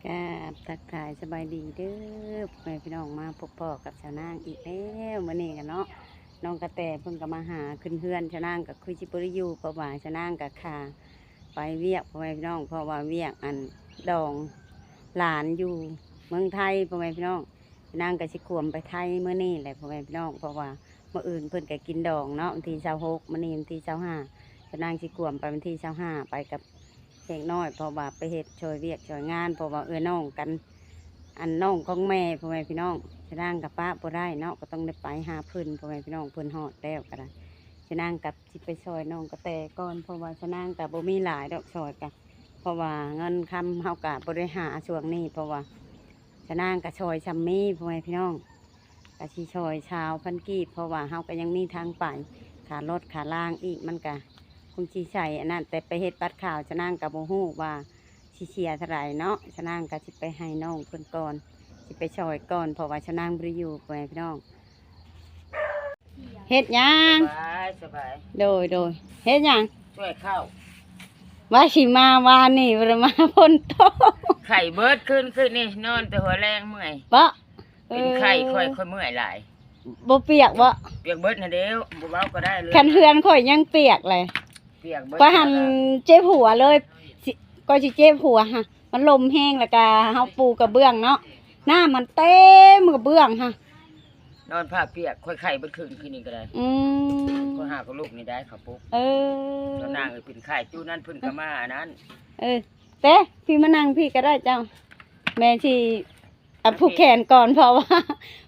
ກາບທັກທາຍສະບາຍດີເດີ ພໍ່ແມ່ພີ່ນ້ອງ ມາພົບພໍ້ກັບສາວນາງອີກແລ້ວ. ມື້ນີ້ກະເນາະ ນ້ອງກະແຕເພິ່ນກະມາຫາຂຶ້ນເຮືອນ. ສາວນາງກະຄືຊິບໍ່ໄດ້ຢູ່ ເພາະວ່າສາວນາງກະຄາໄປວຽກ ພໍ່ແມ່ພີ່ນ້ອງ ເພາະວ່າວຽກອັນດອງຫຼານຢູ່ເມືອງໄທ ພໍ່ແມ່ພີ່ນ້ອງ. ສາວນາງກະຊິຂວມໄປໄທມື້ນີ້ແຫຼະ ພໍ່ແມ່ພີ່ນ້ອງ ເພາະວ່າມື້ອື່ນເພິ່ນກະກິນດອງເນາະ ວັນທີຊາວຫົກ ມື້ນີ້ວັນທີຊາວຫ້າ ສາວນາງຊິຂວມໄປວັນທີຊາວຫ້າ ໄປກັບເດັກນ້ອຍ ເພາະວ່າໄປເຮັດຊ່ອຍວຽກຊ່ອຍງານ ເພາະວ່າເອື້ອຍນ້ອງກັນ ອັນນ້ອງຂອງແມ່ ພໍ່ແມ່ພີ່ນ້ອງ. ສາວນາງກະປະບໍ່ໄດ້ເນາະ ກະຕ້ອງໄດ້ໄປຫາເພິ່ນ ພໍ່ແມ່ພີ່ນ້ອງ ເພິ່ນຮອດແລ້ວກະໄດ້. ສາວນາງກະຊິໄປຊ່ອຍນ້ອງກະແຕກ່ອນ ເພາະວ່າສາວນາງກະບໍ່ມີຫຼາຍດອກ ຊ່ອຍກະ ເພາະວ່າເງິນຄຳເຮົາກະບໍ່ໄດ້ຫາຊ່ວງນີ້ ເພາະວ່າສາວນາງກະຊ່ອຍຊ່ຳມີ ພໍ່ແມ່ພີ່ນ້ອງ ກະຊິຊ່ອຍຊາວພັນກີບ ເພາະວ່າເຮົາກະຍັງມີທາງໄປ ຄ່າລົດຄ່າລາງອີກ ມັນກະຄົງຊິໃຊ້ອັນນັ້ນ ແຕ່ໄປເຮັດບັດຂາວ ສາວນາງກະບໍ່ຮູ້ວ່າຊິເສຍເທົ່າໃດເນາະ. ສາວນາງກະຊິໄປໃຫ້ນ້ອງເພິ່ນກ່ອນ ຊິໄປຊ່ອຍກ່ອນ ເພາະວ່າສາວນາງບໍ່ໄດ້ຢູ່ ພໍ່ແມ່ພີ່ນ້ອງ. ເຮັດຫຍັງ? ສະບາຍ ສະບາຍ. ໂດຍ ໂດຍ. ເຮັດຫຍັງ? ຊ່ວຍເຂົ້າ. ວ່າຊິມາວານນີ້ ບໍ່ໄດ້ມາ ຝົນຕົກ. ໄຂ້ເບິດຄືນ ຄືນນີ້ນອນແຕ່ຫົວແລງ ເມື່ອຍ. ເບາະ? ເປັນໄຂ້ ເອີ ຂ້ອຍ ຂ້ອຍເມື່ອຍຫຼາຍ. ບໍ່ປຽກເບາະ? ປຽກເບິດຫັ້ນເດ້ ບໍ່ເວົ້າກໍໄດ້ເລີຍ. ຄັນເຮືອນຂ້ອຍຍັງປຽກເລີຍ. ປຽກເບິດ. ຂ້ອຍຫັ້ນເຈັບຫົວເລີຍ ຊິ ຂ້ອຍຊິເຈັບຫົວຫັ້ນ. ມັນລົມແຮງ ແລ້ວກະເຮົາປູກະເບື້ອງເນາະ ນ້ຳມັນເຕັມກະເບື້ອງຫັ້ນ. ນອນຜ້າປຽກ ຂ້ອຍໄຂ້ເບິດຄືນ ຄືນນີ້ກະໄດ້. ອືມ ຂ້ອຍຫາກະລຸກນີ້ໄດ້ ເຂົາປຸກ. ເອີ ຕອນນາງເປັນໄຂ້ ຈຸນັ້ນເພິ່ນກະມາອັນນັ້ນ. ເອີ ແຕ່ພີ່ມານັ່ງພີ້ກະໄດ້ເຈົ້າ ແມ່ຊິ ອັນຜູກແຂນກ່ອນ ເພາະວ່າ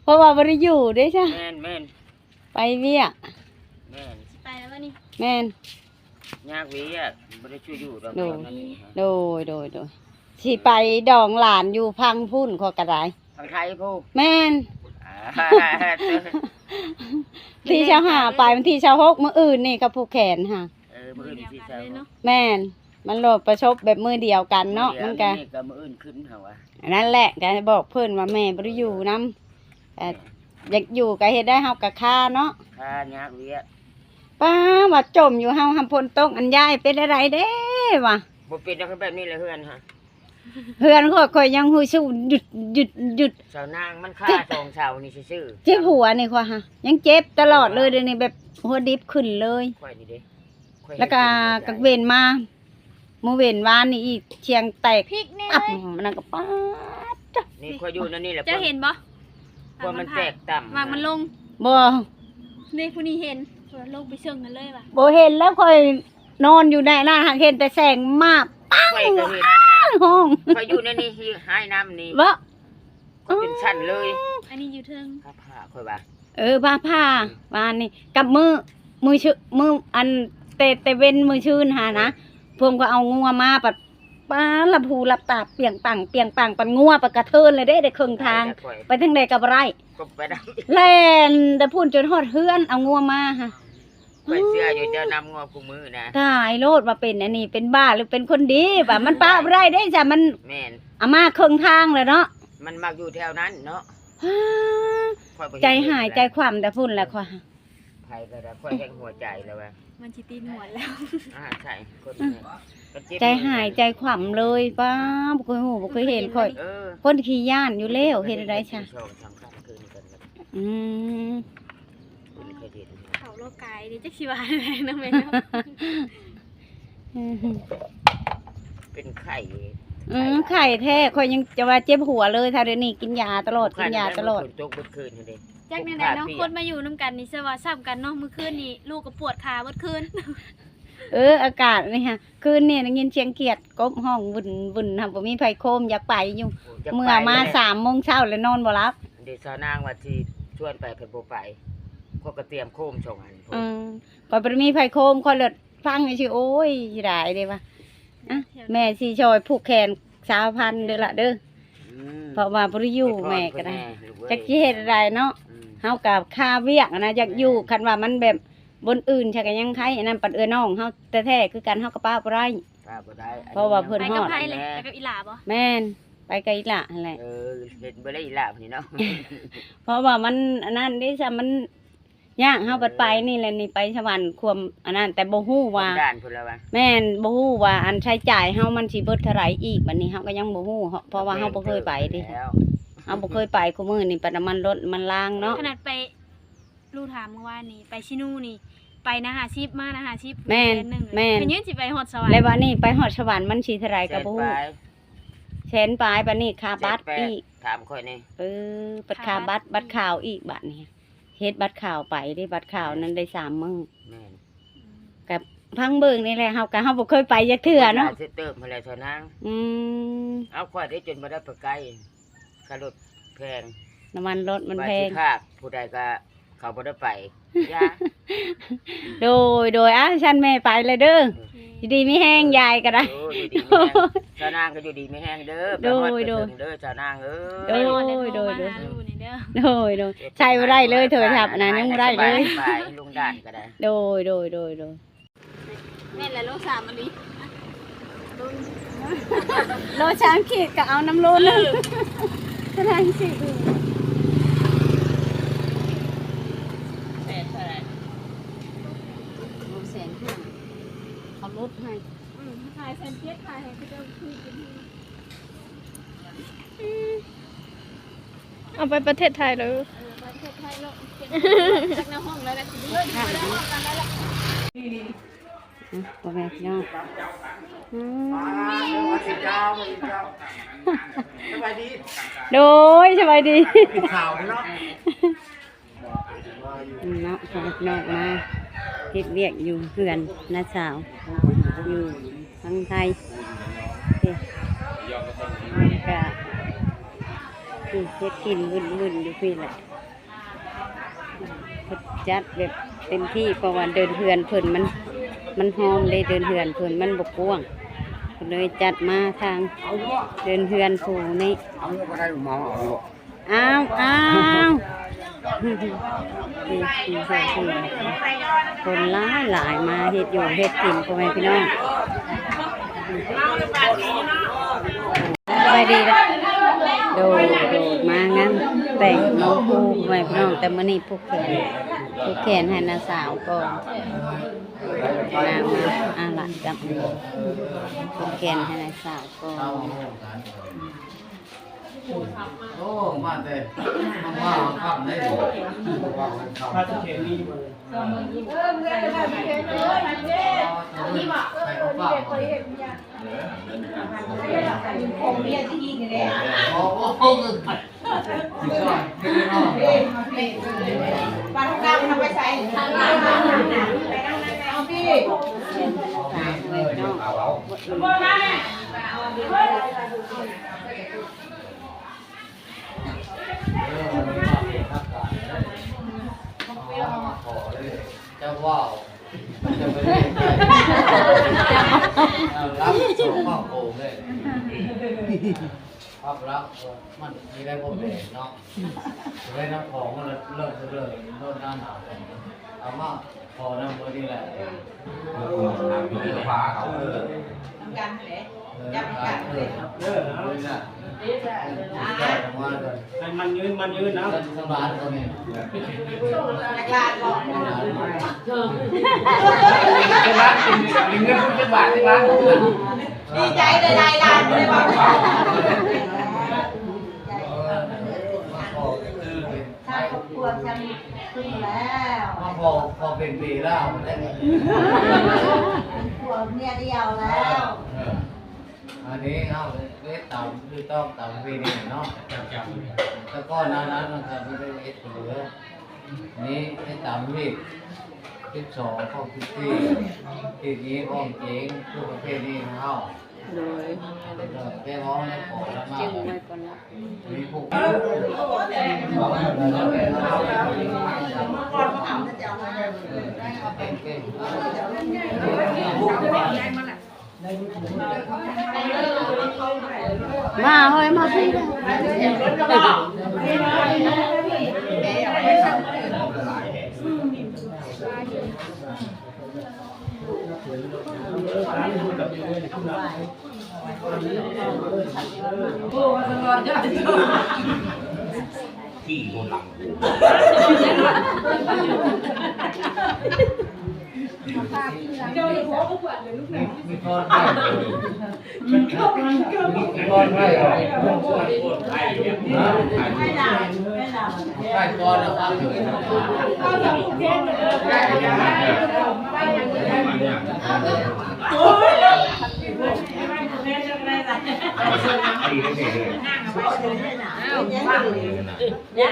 ເພາະວ່າບໍ່ໄດ້ຢູ່ເດ້ຈ້ະ. ແມ່ນໆ ໄປວຽກ. ແມ່ນ. ຊິໄປແລ້ວວະນີ້? ແມ່ນ. ຍາກວຽກ ບໍ່ໄດ້ຊ່ວຍຢູ່ດອກ. ໂດຍ ຕອນນັ້ນນີ້. ໂດຍ ໂດຍ ໂດຍ. ຊິໄປດອງຫຼານຢູ່ພັງພຸ້ນ ຂ້ອຍກະໄດ້. ພັງໄທພຸ້ນ? ແມ່ນ. ອ່າ ທີຊາວຫ້າໄປ ວັນທີຊາວຫົກ ມື້ອື່ນນີ້ ເຂົາຜູກແຂນຫາ. ເອີ ມື້ອື່ນ ມື້ດຽວກັນເລີຍເນາະ. ແມ່ນ. ມັນໂລດປະສົບແບບມື້ດຽວກັນເນາະ ມື້ດຽວ ມັນກະ ມື້ນີ້ກະມື້ອື່ນຂຶ້ນເຮົາວ່າ. ອັນນັ້ນແຫຼະ ກະບອກເພິ່ນວ່າແມ່ບໍ່ໄດ້ຢູ່ນຳ ແມ່ ກະຢາກຢູ່ກະເຮັດໄດ້ ເຮົາກະຄາເນາະ ຄາຍາກວຽກ. ປ້າ ວ່າຈົ່ມຢູ່ ເຮົາຫຳຝົນຕົກ ອັນຍາຍເປັນແນວໃດເດ້ວະ? ບໍ່ເປັນດອກ ແບບນີ້ແຫຼະເຮືອນຫະ ເຮືອນຂ້ອຍ ຂ້ອຍຍັງຮູ້ສຶກຢຸດ ຢຸດ ຢຸດ. ສາວນາງ ມັນຄາສອງເສົານີ້ຊື່ໆ ເຈັບຫົວນີ້ຂ້ອຍຫະ ຍັງເຈັບຕະຫຼອດເລີຍ ດຽວນີ້ແບບຫົວດິບຂຶ້ນເລີຍ ຂ້ອຍນີ້ເດ້. ແລ້ວກະກາງເວັນມາ ມື້ເວັນວານນີ້ອີກ ສຽງແຕກ ພິກແນ່ ອັບ ເລີຍ ມັນກະປາດ. ນີ້ຂ້ອຍຢູ່ໃນນີ້ແຫຼະ ເຈົ້າເຫັນບໍ່? ພວກມັນແຕກຕ່ຳ ໝາກມັນລົງ. ບໍ່ ນີ້ ຜູ້ນີ້ເຫັນ ລົງໄປເຊິ່ງຫັ້ນເລີຍວ່າ. ບໍ່ເຫັນແລ້ວ ຂ້ອຍນອນຢູ່ໃນນັ້ນ ຫາກເຫັນແຕ່ແສງມາກ ປັງ ຮ້ອງ. ຂ້ອຍຢູ່ໃນນີ້ ຮ້າຍນ້ຳນີ້ ບໍ່ ຂ້ອຍເປັນຊັ້ນເລີຍ. ອັນນີ້ຢູ່ເທິງ ຟ້າຜ່າ ຂ້ອຍວ່າ. ເອີ ຟ້າຜ່າ ອືມ ວານນີ້ກັບມື້ ມື້ຊື ມື້ອັນ ແຕ່ ແຕ່ເວັນມື້ຊືນຫັ້ນນະ ເອີ ພວກກໍເອົາງົວມາ ປາດ ປາດ ຫຼັບຫູຫຼັບຕາ ປຽງປັງ ປຽງປັງ ປາດ ງົວໄປກະເທີນເລີຍເດ້ ໄດ້ເຄິ່ງທາງ ໄປທາງໃດກະບໍ່ໄດ້ ກະບໍ່ໄດ້ ແລ່ນແຕ່ພຸ້ນຈົນຮອດເຮືອນ ເອົາງົວມາຫະ. ຂ້ອຍເຊື່ອຢູ່ເຈົ້ານຳງົວຄູ່ມື້ນະ. ຕາຍໂລດ ວ່າເປັນອັນນີ້ເປັນບ້າ ຫຼືເປັນຄົນດີ ວ່າມັນປະບໍ່ໄດ້ເດ້ ຈ້ະ ມັນ ແມ່ນ ເອົາມາເຄິ່ງທາງແລ້ວເນາະ. ມັນມັກຢູ່ແຖວນັ້ນເນາະ. ຂ້ອຍບໍ່ເຫັນ ໃຈຫາຍໃຈຄວ່ຳແຕ່ພຸ້ນແຫຼະຂ້ອຍ. ໃຜກະໄດ້ ຂ້ອຍແຮງຫົວໃຈແລ້ວວ່າ ມັນຊິຕີນຫວນແລ້ວ. ອ່າ ໃຊ່ ຄົນ ອືມ ໃຈຫາຍໃຈຄວ່ຳເລີຍ. ປ້າ ບໍ່ເຄີຍຮູ້ ບໍ່ເຄີຍເຫັນຂ້ອຍ ເອີ ຄົນຂີ້ຢ້ານຢູ່ແລ້ວ ເຮັດແນວໃດຊະ? ສອງສາມຄັ້ງຄືນກັນ. ອືມ ເພິ່ນເຄີຍເຫັນ ເຂົາໂລກກາຍນີ້ ຈັກຊິວ່າແນວໃດເນາະແມ່ເນາະ. ເປັນໄຂ້ ອືມ ໄຂ້ແທ້ ຂ້ອຍຍັງຈະວ່າເຈັບຫົວເລີຍ ຖ້າດຽວນີ້ກິນຢາຕະຫຼອດ ກິນຢາຕະຫຼອດ. ຝົນຕົກເບິດຄືນຫັ້ນເດ້ ຈັກແນວໃດເນາະ ຄົນມາຢູ່ນຳກັນນີ້ ເຊື່ອວ່າຊ້ຳກັນເນາະ. ມື້ຄືນນີ້ລູກກະປວດຂາເບິດຄືນ. ເອີ ອາກາດນີ້ຫະ ຄືນນີ້ໄດ້ຍິນສຽງຂຽດກົບຮ້ອງວຸ້ນໆ ຫາບໍ່ມີໃຜໂຄມ ຢາກໄປຢູ່ ເມື່ອມາສາມໂມງເຊົ້າແລ້ວນອນບໍ່ຫຼັບ. ເດ ສາວນາງວ່າຊິຊວນໄປ ເພິ່ນບໍ່ໄປ ຂ້ອຍກະຕຽມໂຄມສອງອັນ. ອືມ ຂ້ອຍບໍ່ໄດ້ມີໃຜໂຄມ ຂ້ອຍເລີດຟັງຊື່ໆ ໂອ້ຍ ຊິໄດ້ເດ້ວ່າ ອ່ະ ແມ່ຊິຊ່ອຍຜູກແຂນຊາວພັນເດີລະເດີ. ອືມ ເພາະວ່າບໍ່ໄດ້ຢູ່ ແມ່ກະໄດ້ ຈັກຊິເຮັດໃດເນາະ. ອືມ ເຮົາກະຄາວຽກຫັ້ນນະ ຢາກຢູ່ ແມ່ນ ຄັນວ່າມັນແບບບ່ອນອື່ນຊະກະຍັງໄຄ ອັນນັ້ນປານເອື້ອຍນ້ອງເຮົາແທ້ໆຄືກັນ ເຮົາກະປະບໍ່ໄດ້ ປະບໍ່ໄດ້. ເພາະວ່າເພິ່ນຮອດ ໄປກັບໃຜແຫຼະ? ໄປກັບອີ່ຫຼ້າບໍ່? ແມ່ນ ໄປກັບອີ່ຫຼ້າຫັ້ນແຫຼະ. ເອີ ເຫັນບໍ່ໄດ້ອີ່ຫຼ້ານີ້ເນາະ ເພາະວ່າມັນອັນນັ້ນເດ້ຊະ ມັນ ຍາກ ເຮົາບັດໄປນີ້ແຫຼະ ນີ້ໄປສະຫວັນຄວາມອັນນັ້ນ ແຕ່ບໍ່ຮູ້ວ່າ ຄວາມດ້ານພຸ້ນລະວ່າ ແມ່ນ ບໍ່ຮູ້ວ່າອັນໃຊ້ຈ່າຍເຮົາມັນຊິເບິດເທົ່າໃດອີກ ບັດນີ້ເຮົາກໍຍັງບໍ່ຮູ້ ເພາະວ່າເຮົາບໍ່ເຄີຍໄປເດ້ ແລ້ວ ເຮົາບໍ່ເຄີຍໄປ ຄູ່ມື້ນີ້ປະນ້ຳມັນລົດມັນລາງເນາະ ຂະໜາດໄປ ລູກຖາມມື້ວານນີ້ ໄປຊິນູນີ້ ໄປນະຫ້າສິບ ມານະຫ້າສິບ ແມ່ນ ແສນໜຶ່ງ ແມ່ນ ເພິ່ນຍັງຊິໄປຮອດສະຫວັນ ແລ້ວບັດນີ້ໄປຮອດສະຫວັນມັນຊິເທົ່າໃດກໍບໍ່ຮູ້ ແສນປາຍ ແສນປາຍ ບັດນີ້ຄ່າບັດອີກ ແສນແປດ ຖາມຂ້ອຍແດ່ ເອີ ບັດຄ່າບັດ ຄ່າບັດ ບັດຂາວອີກບັດນີ້ ເຮັດບັດຂາວໄປເດ້ ບັດຂາວນັ້ນໄດ້ສາມມື້ ແມ່ນ ອືມ ກໍຟັງເບິ່ງນີ້ແຫຼະ ເຮົາກໍ ເຮົາບໍ່ເຄີຍໄປຈັກເທື່ອເນາະ ເຕີມຫັ້ນແຫຼະຊາວນາງ ອືມ ເອົາ ຂ້ອຍໄດ້ຈົນບໍ່ໄດ້ໄປໄກ ຄ່າລົດແພງ ນ້ຳມັນລົດມັນແພງ ວ່າຊິພາກຜູ້ໃດກໍເຂົາບໍ່ໄດ້ໄປ ຢ່າ ໂດຍ ໂດຍ ອ່າ ຊັ້ນແມ່ໄປແລ້ວເດີ ເອີ ຢູ່ດີມີແຮງ ເອີ ຍາຍກໍໄດ້ ໂອ້ ຢູ່ດີມີແຮງ ຊາວນາງກໍຢູ່ດີມີແຮງເດີ ໄປຮອດໄປເຖິງເດີ ຊາວນາງເອີຍ ໂດຍ ໂດຍ ໂດຍ ມາຫາລູກນີ້ເດີ ໂດຍ ໂດຍ ໃຊ້ບໍ່ໄດ້ເລີຍ ໂທລະສັບອັນນັ້ນຍັງບໍ່ໄດ້ເລີຍ ສະບາຍ ລຸງດ້ານກໍໄດ້ ໂດຍ ໂດຍ ໂດຍ ໂດຍ ແມ່ນແຫຼະ ໂລສາມອີ່ຫຼີ ໂລສາມຂີດກໍເອົານຳໂລໜຶ່ງ ເອີ ເທົ່າໃດຊິ ແສນເທົ່າໃດ ໂລແສນຫ້າ ເຂົາລົດໃຫ້ ອືມ ຂາຍແສນເຈັດ ຂາຍໃຫ້ເຂົາເຈົ້າຄືນ ອືມ ເອົາໄປປະເທດໄທເລີຍ ເອີ ໄປປະເທດໄທໂລດ ຈັກແນວຫ້ອງແລ້ວແຫຼະ ຊິເດີນໄປໄດ້ຮອດກັນແລ້ວແຫຼະ ອ່ະ ພໍ່ແມ່ພີ່ນ້ອງ ອືມ ສະບາຍດີ ໂດຍ ສະບາຍດີ ເປັນຂ່າວເນາະ ເນາະ ພານ້ອງມາເຮັດວຽກຢູ່ເຮືອນນ້າສາວ ຢູ່ທາງໄທ ເດ້ ກະ ອືມ ເຮັດກິນວຶ່ນໆຢູ່ພີ້ແຫຼະ ເພິ່ນຈັດແບບເຕັມທີ່ ເພາະວ່າເດີ່ນເຮືອນເພິ່ນມັນ ມັນຫ້ອມເດ້ ເດີ່ນເຮືອນເພິ່ນມັນບໍ່ກວ້າງ ເພິ່ນເລີຍຈັດມາທາງເດີ່ນເຮືອນຜູ້ນີ້ ອ້າວ ອ້າວ ຄົນຫຼາຍໆ ມາເຮັດຢູ່ເຮັດກິນ ພໍ່ແມ່ພີ່ນ້ອງ ສະບາຍດີລະ ໂດຍ ໂດຍ ມາງານແຕ່ງນ້ອງພູ ພໍ່ແມ່ພີ່ນ້ອງ ແຕ່ມື້ນີ້ຜູກແຂນ ຜູກແຂນໃຫ້ນ້າສາວກ່ອນ ມາ ມາ ອ່າ ລະ ຈັບ ຜູກແຂນໃຫ້ນ້າສາວກ່ອນ. ໂອ້ ມາແຕ່ ມາ ມາຄ່ຳເດ້ ມາແຕ່ເຂດນີ້ ເຈົ້າເວົ້າ ເຈົ້າໄປເຮັດໄດ້ ເອົາລັກສອງເວົ້າໂກງເລີຍ ພາບລັກມັນມີໄດ້ບໍ່ແມ່ນເນາະ ໄວ້ນຳຂອງມັນເລີກເລີກໂດນນານາ ເອົາມາ ພໍນຳເບີນີ້ແຫຼະ ເອີ ນຳກັນຫັ້ນແຫຼະ ຈັບນຳກັນເລີຍ ເອີ ເອົາເລີຍນະ ໃຫ້ມັນຍືນ ມັນຍືນເອົາ ສະບາຍເຂົານີ້ ຈັກບາດບໍ່ ຈັກບາດ ເປັນເງິນຈັກບາດ ຈັກບາດ ດີໃຈໄດ້ຫຼາຍລ້ານ ບໍ່ໄດ້ບອກ ເອີ ມາຂໍຄືເປັນ ຊາວຄອບຄົວຊຳນີ້ຂຶ້ນແລ້ວ ມາຂໍ ຂໍເປັນເມຍລາວແລ້ວ ຜົວເມຍດຽວແລ້ວ ເອີ ອັນນີ້ເຮົາເຮັດຕາມ ຖືກຕ້ອງຕາມປະເພນີເນາະ ແຕ່ກ່ອນໜ້ານັ້ນມັນກໍບໍ່ໄດ້ເຮັດເຫຼືອ ນີ້ເຮັດຕາມຮີດ ສິບສອງ ຂອງສິບສີ່ ຮີດນີ້ຂອງເຈງ ຄືປະເພນີຂອງເຮົາ ໂດຍ ແຕ່ວ່າເຮົາໄດ້ຂໍລະມາ ເຈັງໄວ້ກ່ອນເນາະ ມີຜູ້ ມາເຮີ້ຍ ມາພີ້ ໂອ້ ຕີໂດນຫຼັງກູ ເຈົ້າຢ່າບອກວ່າເປັນລູກໜັງ ມີ ມີຄອນໄດ້ ມີຄອນໄດ້ ໄດ້ກ່ອນແລ້ວຄັບ ໂອ້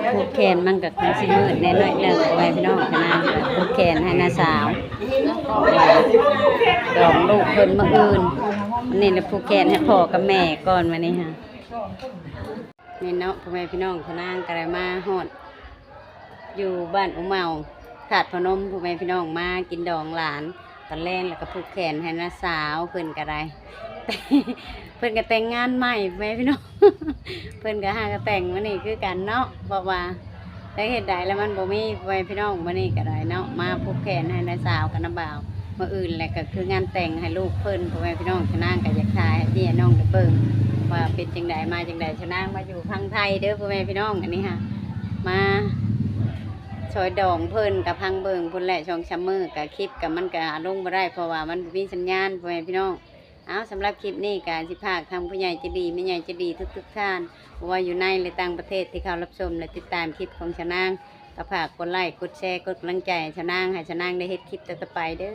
ຍ ຜູກແຂນມັນກໍຄົງຊິມືດແດ່ໜ້ອຍໜຶ່ງ ພໍ່ແມ່ພີ່ນ້ອງ ຂະນາດຜູກແຂນໃຫ້ນ້າສາວ ດອງລູກເພິ່ນມື້ອື່ນ. ອັນນີ້ລະຜູກແຂນໃຫ້ພໍ່ກັບແມ່ກ່ອນ ມື້ນີ້ຫາ ນີ້ເນາະ ພໍ່ແມ່ພີ່ນ້ອງ ຂະນາດກໍໄດ້ມາຮອດ ຢູ່ບ້ານອຸເມົາ ທາດພະນົມ ພໍ່ແມ່ພີ່ນ້ອງ ມາກິນດອງຫຼານຕອນແລງ ແລ້ວກໍຜູກແຂນໃຫ້ນ້າສາວ ເພິ່ນກໍໄດ້ ເພິ່ນກໍແຕ່ງງານໃໝ່ ພໍ່ແມ່ພີ່ນ້ອງ ເພິ່ນກໍຫາກໍແຕ່ງມື້ນີ້ຄືກັນເນາະ ເພາະວ່າຈັກເຮັດໃດແລ້ວມັນບໍ່ມີ ພໍ່ແມ່ພີ່ນ້ອງ ມື້ນີ້ກໍໄດ້ເນາະ ມາຜູກແຂນໃຫ້ນ້າສາວກັບນ້າບ່າວ ມື້ອື່ນແຫຼະກໍຄືງານແຕ່ງໃຫ້ລູກເພິ່ນ ພໍ່ແມ່ພີ່ນ້ອງ ຂະນາດກໍຢາກຖ່າຍໃຫ້ພີ່ໃຫ້ນ້ອງໄດ້ເບິ່ງວ່າເປັນຈັ່ງໃດ ມາຈັ່ງໃດ ຂະນາດມາຢູ່ຝັ່ງໄທເດີ ພໍ່ແມ່ພີ່ນ້ອງ ອັນນີ້ຫາ ມາຊ່ອຍດອງເພິ່ນ ກະພັງເບິ່ງພຸ້ນແຫຼະ ສອງສາມມື້ ກະຄລິບກະມັນກະລົງບໍ່ໄດ້ ເພາະວ່າມັນບໍ່ມີສັນຍານ ພໍ່ແມ່ພີ່ນ້ອງ. ເອົາ ສຳລັບຄລິບນີ້ກະຊິຝາກທາງຜູ້ໃຫຍ່ໃຈດີ ແມ່ໃຫຍ່ໃຈດີທຸກໆທ່ານ ບໍ່ວ່າຢູ່ໃນ ແລະ ຕ່າງປະເທດ ທີ່ເຂົ້າຮັບຊົມ ແລະ ຕິດຕາມຄລິບຂອງຊານາງ ກະຝາກກົດໄລ້ ກົດແຊ ກົດກຳລັງໃຈໃຫ້ຊານາງ ໃຫ້ຊານາງໄດ້ເຮັດຄລິບຕໍ່ໆໄປເດີ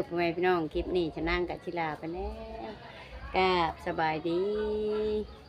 ພໍ່ແມ່ພີ່ນ້ອງ. ຄລິບນີ້ຊານາງກະຊິລາໄປແລ້ວ ກາບສະບາຍດີ.